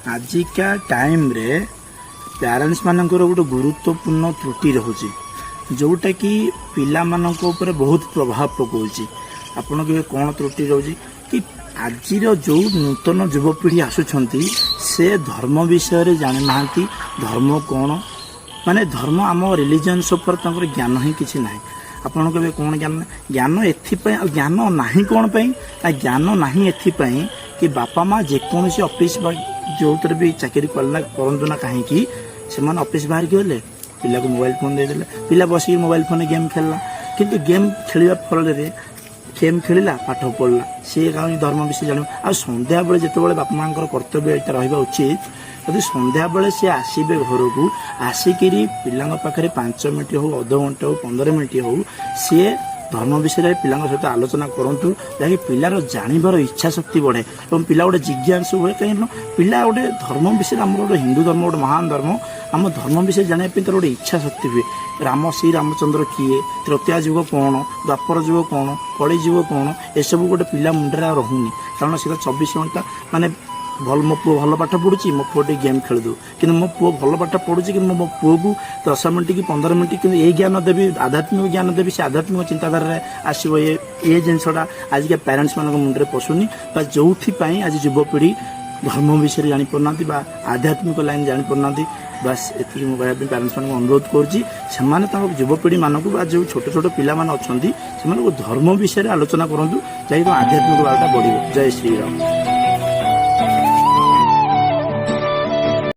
ଆଜିକା ଟାଇମ୍ରେ ପ୍ୟାରେଣ୍ଟସ୍ ମାନଙ୍କର ଗୋଟେ ଗୁରୁତ୍ୱପୂର୍ଣ୍ଣ ତ୍ରୁଟି ରହୁଛି, ଯେଉଁଟାକି ପିଲାମାନଙ୍କ ଉପରେ ବହୁତ ପ୍ରଭାବ ପକାଉଛି। ଆପଣ କେବେ କ'ଣ ତ୍ରୁଟି ରହୁଛି କି ଆଜିର ଯେଉଁ ନୂତନ ଯୁବପିଢ଼ି ଆସୁଛନ୍ତି, ସେ ଧର୍ମ ବିଷୟରେ ଜାଣିନାହାନ୍ତି। ଧର୍ମ କ'ଣ, ମାନେ ଧର୍ମ, ଆମ ରିଲିଜିଅନ୍ସ ଉପରେ ତାଙ୍କର ଜ୍ଞାନ ହିଁ କିଛି ନାହିଁ। ଆପଣ କେବେ କ'ଣ ଜ୍ଞାନ? ଜ୍ଞାନ ଏଥିପାଇଁ, ଆଉ ଜ୍ଞାନ ନାହିଁ କ'ଣ ପାଇଁ ନା, ଜ୍ଞାନ ନାହିଁ ଏଥିପାଇଁ କି ବାପା ମା ଯେକୌଣସି ଅଫିସ ବା ଯେଉଁଥିରେ ବି ଚାକିରି କଲେ ନା କରନ୍ତୁ ନା କାହିଁକି, ସେମାନେ ଅଫିସ ବାହାରିକି ଗଲେ, ପିଲାକୁ ମୋବାଇଲ ଫୋନ୍ ଦେଇଦେଲେ। ପିଲା ବସିକି ମୋବାଇଲ ଫୋନରେ ଗେମ୍ ଖେଳିଲା। କିନ୍ତୁ ଗେମ୍ ଖେଳିବା ଫଳରେ ଗେମ୍ ଖେଳିଲା, ପାଠ ପଢ଼ିଲା, ସିଏ କାହିଁ ଧର୍ମ ବିଷୟ ଜାଣିବ? ଆଉ ସନ୍ଧ୍ୟାବେଳେ ଯେତେବେଳେ ବାପା ମାଆଙ୍କର କର୍ତ୍ତବ୍ୟ ଏଇଟା ରହିବା ଉଚିତ, ଯଦି ସନ୍ଧ୍ୟାବେଳେ ସେ ଆସିବେ ଘରକୁ, ଆସିକିରି ପିଲାଙ୍କ ପାଖରେ 5 ମିନିଟ୍ ହଉ, ଅଧଘଣ୍ଟା ହଉ, 15 ମିନିଟ୍ ହଉ, ସିଏ ଧର୍ମ ବିଷୟରେ ପିଲାଙ୍କ ସହିତ ଆଲୋଚନା କରନ୍ତୁ, ଯାହାକି ପିଲାର ଜାଣିବାର ଇଚ୍ଛା ଶକ୍ତି ବଢ଼େ ଏବଂ ପିଲା ଗୋଟେ ଜିଜ୍ଞାସୁ ହୁଏ। କାହିଁକି ନା ପିଲା ଗୋଟେ ଧର୍ମ ବିଷୟରେ, ଆମର ଗୋଟେ ହିନ୍ଦୁ ଧର୍ମ ଗୋଟେ ମହାନ ଧର୍ମ, ଆମ ଧର୍ମ ବିଷୟରେ ଜାଣିବା ପାଇଁ ତାର ଗୋଟେ ଇଚ୍ଛା ଶକ୍ତି ହୁଏ। ରାମ, ଶ୍ରୀ ରାମଚନ୍ଦ୍ର କିଏ, ତ୍ରେତୟା ଯୁଗ କ'ଣ, ଦ୍ୱାପର ଯୁଗ କ'ଣ, କଳି ଯୁଗ କ'ଣ, ଏସବୁ ଗୋଟେ ପିଲା ମୁଣ୍ଡରେ ଆଉ ରହୁନି। କାରଣ ସେ ତ 24 ଘଣ୍ଟା ମାନେ ଭଲ, ମୋ ପୁଅ ଭଲ ପାଠ ପଢ଼ୁଛି, ମୋ ପୁଅ ଟିକେ ଗେମ୍ ଖେଳିଦେଉ। କିନ୍ତୁ ମୋ ପୁଅ ଭଲ ପାଠ ପଢ଼ୁଛି, କିନ୍ତୁ ମୋ ପୁଅକୁ 10 ମିନିଟ୍ କି 15 ମିନିଟ୍ କିନ୍ତୁ ଏଇ ଜ୍ଞାନ ଦେବି, ଆଧ୍ୟାତ୍ମିକ ଜ୍ଞାନ ଦେବି, ସେ ଆଧ୍ୟାତ୍ମିକ ଚିନ୍ତାଧାରାରେ ଆସିବ। ଏ ଜିନିଷଟା ଆଜିକା ପ୍ୟାରେଣ୍ଟସ୍ ମାନଙ୍କ ମୁଣ୍ଡରେ ପଶୁନି ବା ଯେଉଁଥିପାଇଁ ଆଜି ଯୁବପିଢ଼ି ଧର୍ମ ବିଷୟରେ ଜାଣିପାରୁନାହାନ୍ତି ବା ଆଧ୍ୟାତ୍ମିକ ଲାଇନ୍ ଜାଣିପାରୁନାହାନ୍ତି। ବାସ୍, ଏତିକି ମୁଁ କହିବା ପାଇଁ ପ୍ୟାରେଣ୍ଟସ୍ ମାନଙ୍କୁ ଅନୁରୋଧ କରୁଛି, ସେମାନେ ତାଙ୍କ ଯୁବପିଢ଼ିମାନଙ୍କୁ ବା ଯେଉଁ ଛୋଟ ଛୋଟ ପିଲାମାନେ ଅଛନ୍ତି, ସେମାନଙ୍କୁ ଧର୍ମ ବିଷୟରେ ଆଲୋଚନା କରନ୍ତୁ, ଯାଇକି ତାଙ୍କ ଆଧ୍ୟାତ୍ମିକ ବାରଟା ବଢ଼ିବ। ଜୟ ଶ୍ରୀରାମ।